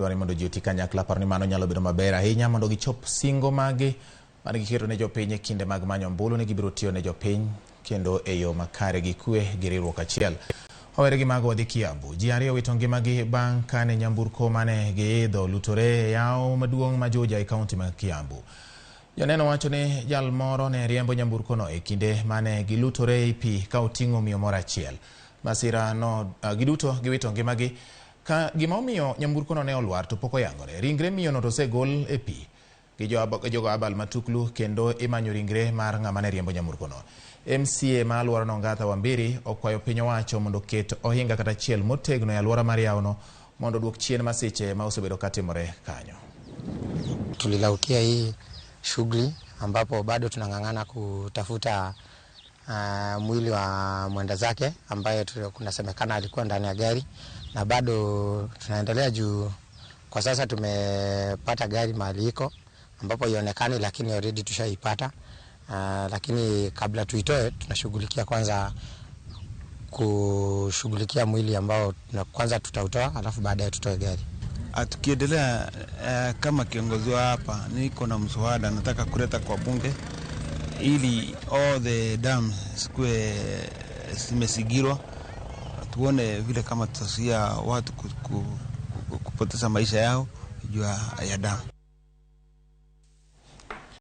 Dwaro ni mondo ji oti kanyakla paro ni mano nyalo bedo maber ahinya mondo gichop singo magi mane giketo ne jopiny e kinde mag manyo ombulu ni gibiro tiyo ne jopiny kendo e yo makare gi kwe gi riwruok achiel. Owere gi mago wadhi Kiambu. Ji ariyo wito ngimagi bang' kane nyamburko mane giidho olutore e yawo maduong' ma Juja e kaunti ma Kiambu. Joneno wacho ni jal moro ne riembo nyamburkono e kinde mane gilutore ei pi ka oting'o miyo moro achiel. Masira no giduto giwito ngimagi ka gima omiyo nyamburkono ne olwar to pok oyangore. Ringre miyono to osegol e pi gi jogo abal matuklu kendo imanyo ringre mar ng'ama ne riembo nyamburkono. MCA ma alworano Ngatha Wambiri okwayo piny owacho mondo oket ohinga kata achiel motegno e alwora mar yawono mondo oduok chien masiche ma osebedo katimore kanyo. Tulilaukia hii shughuli ambapo bado tunang'ang'ana kutafuta mwili wa mwenda zake ambaye kunasemekana alikuwa ndani ya gari, na bado tunaendelea juu kwa sasa tumepata gari mahali iko ambapo ionekani, lakini already tushaipata. Lakini kabla tuitoe tunashughulikia kwanza kushughulikia mwili ambao kwanza tutautoa, alafu baadaye tutoe gari. Tukiendelea kama kiongozi wa hapa, niko na mswada nataka kuleta kwa bunge ili all the dams zikuwe zimezingirwa, tuone vile kama tutazuia watu kupoteza maisha yao juu ya damu.